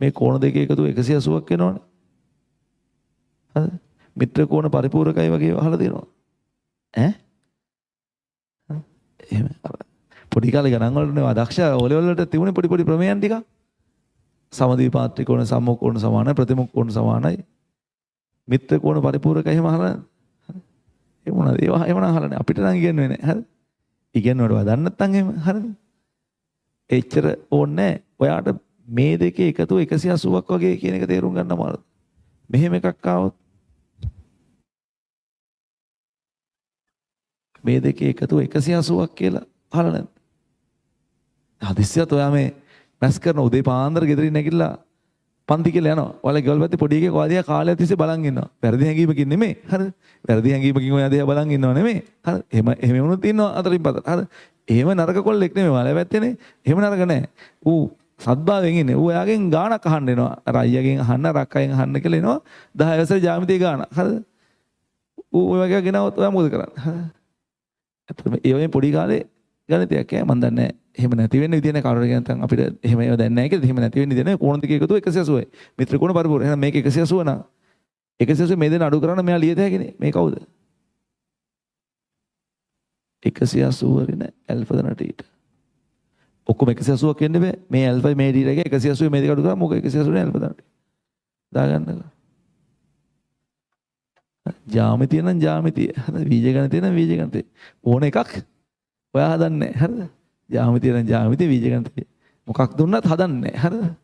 මේ කෝණ දෙකේ එකතුව 180ක් වෙනවනේ. හරිද? මිත්‍ර කෝණ පරිපූරකයි වගේ අහලා තියෙනවා. ඈ? එහෙම අර පොඩි කාලේ ගණන් වලට නේ දක්ෂ ඕ ලෙවල් වලට තිබුණේ පොඩි පොඩි ප්‍රමේයන් ටිකක්. සමද්විපාත්‍රික කෝණ සම්මුඛ කෝණ සමානයි ප්‍රතිමුඛ කෝණ සමානයි. මිත්‍ර කෝණ පරිපූරකයි එහෙම අහලා නැද්ද? හරි. ඒ මොනවද? ඒවා එහෙම නම් අහලා නැහැ. අපිට නම් ඉගෙනුවේ නැහැ. හරිද? ඉගෙනුවට වඩා දන්නේ නැත්නම් එහෙම හරිද? එච්චර ඕනේ නැහැ. ඔයාට මේ දෙකේ එකතුව 180ක් වගේ කියන එක තේරුම් ගන්න අමාරුද? මෙහෙම එකක් ආවොත් මේ දෙකේ එකතුව 180ක් කියලා අහලා නැද්ද? හදිස්සියත් ඔයා මේ මැස් කරන උදේ පාන්දර ගෙදරින් නැගිටලා පන්ති කියලා යනවා. ඔයාලා ගෙවල් පැත්තේ පොඩි එකෙක් ඔයා දිහා කාලයක් තිස්සේ බලන් ඉන්නවා. වැරදි හැඟීමකින් නෙමෙයි. හරිද? වැරදි හැඟීමකින් ඔයා දිහා බලන් ඉන්නව නෙමෙයි. හරිද? එහෙම එහෙම වුණොත් ඉන්නවා අතරින් පතර. හරිද? එහෙම නරක කොල්ලෙක් නෙමෙයි. ඔයාලා පැත්තේනේ. එහෙම නරක නෑ. ඌ සද්භාවයෙන් ඉන්නේ. ඌ ඔයාගෙන් ගාණක් අහන්න එනවා. අර අයියාගෙන් අහන්න, අර අක්කගෙන් අහන්න කියලා එනවා. 10 වසරේ ජ්‍යාමිතිය ගාණ. හරිද? ඌ ඔය වගේ ගෙනාවොත් ඔයා මොකද කරන්නේ? හරිද? ඇත්තටම ඒ වගේ පොඩි කාලේ ගණිතයක් ඈ මන් දන්නේ නෑ. එහෙම නැති වෙන්න විදිය නෑ කවුරු හරි නැත්නම් අපිට එහෙම ඒවා දැන් නෑ කියලා. එහෙම නැති වෙන්න විදිය නෑ. කෝණ දෙකේ එකතුව 180යි. මිත්‍ර කෝණ පරිපූර්ණ. එහෙනම් මේක 180 නම් 180 මේ දෙන අඩු කරන්න මෙයා ලියත හැකිනේ. මේ කවුද? 180 ඍණ ඇල්ෆා ධන ටීටා. ඔක්කොම 180ක් වෙන්න බෑ. මේ ඇල්ෆා මේ ටීටා එක 180 මේ දෙක අඩු කරාම මොක 180 නේ ඇල්ෆා ධන ටීටා. දාගන්නකෝ. ජ්‍යාමිතිය නම් ජ්‍යාමිතිය. හරිද? බීජ ගණිතය නම් බීජ ගණිතය. ඕන එකක් ඔයා හදන්නේ නැහැ. හරිද? ජ්‍යාමිතිය නම් ජ්‍යාමිතිය, බීජ ගණිතය. මොකක් දුන්නත් හදන්නේ නැහැ. හරිද?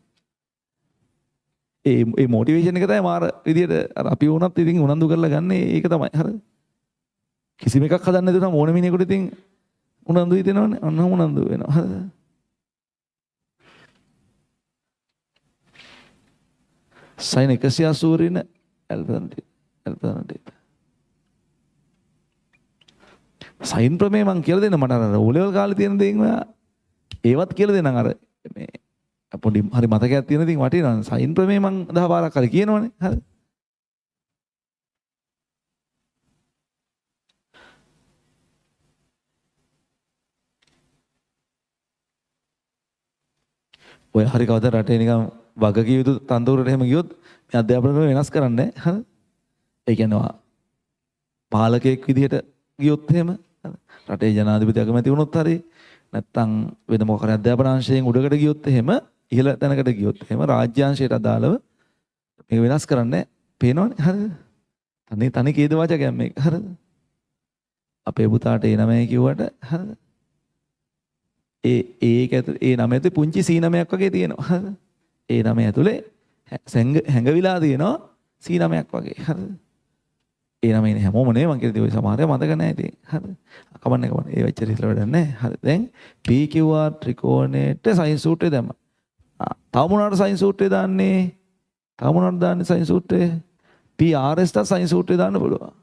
ඒ ඒ මොටිවේෂන් එක තමයි මාර විදියට අර අපි වුණත් ඉතින් උනන්දු කරලා ගන්න ඒක තමයි. හරිද? කිසිම එකක් හදන්න නැතුනම ඕන මිනිහෙකුට ඉතින් උනන්දු හිතෙනවනේ. ඔන්න උනන්දු වෙනවා. හරිද? සයින් 180 ඍණ ඇල්ෆා ධන ටීටා. ඇල්ෆා ධන ටීටා. සයින් ප්‍රමේය මං කියලා දෙන්න මට අර ඕ ලෙවල් කාලේ තියෙන දේන් ඔයා ඒවත් කියලා දෙන්නම් අර මේ පොඩි හරි මතකයක් තියෙන ඉතින් වටිනවා සයින් ප්‍රමේය මං 10 පාරක් හරි කියනවනේ හරි ඔය හරි කවදා රටේ නිකන් වගකිය යුතු තන්තුරට එහෙම ගියොත් මේ අධ්‍යාපන ක්‍රම වෙනස් කරන්නේ හරි ඒ කියන්නේ පාලකයෙක් විදිහට ගියොත් එහෙම රටේ ජනාධිපති අගමැති වුණොත් හරි නැත්තම් වෙන මොකක් හරි අධ්‍යාපන අංශයෙන් උඩකට ගියොත් එහෙම ඉහළ තැනකට ගියොත් එහෙම රාජ්‍ය අංශයට අදාළව මේක වෙනස් කරන්නේ පේනවනේ හරිද? තනි තනි කේද වාචකයක් මේක හරිද? අපේ පුතාට ඒ නමයි කිව්වට හරිද? ඒ ඒක ඇතුලේ ඒ නම ඇතුලේ පුංචි සී නමයක් වගේ තියෙනවා හරිද? ඒ නම ඇතුලේ හැඟවිලා තියෙනවා සී නමයක් වගේ හරිද? ඒ නම ඉන්නේ හැමෝම නෙවෙයි මං කියලා ඔය සමහර අය මතක නැහැ ඉතින් හරිද? කමන්නේ කමන්නේ ඒ වෙච්ච හිතලා වැඩක් නැහැ හරි දැන් PQR ත්‍රිකෝණයට සයින් සූත්‍රය දැම්මා. තව මොනවාට සයින් සූත්‍රය දාන්නේ? තව මොනවාට දාන්නේ සයින් සූත්‍රය? PRS ට සයින් සූත්‍රය දාන්න පුළුවන්.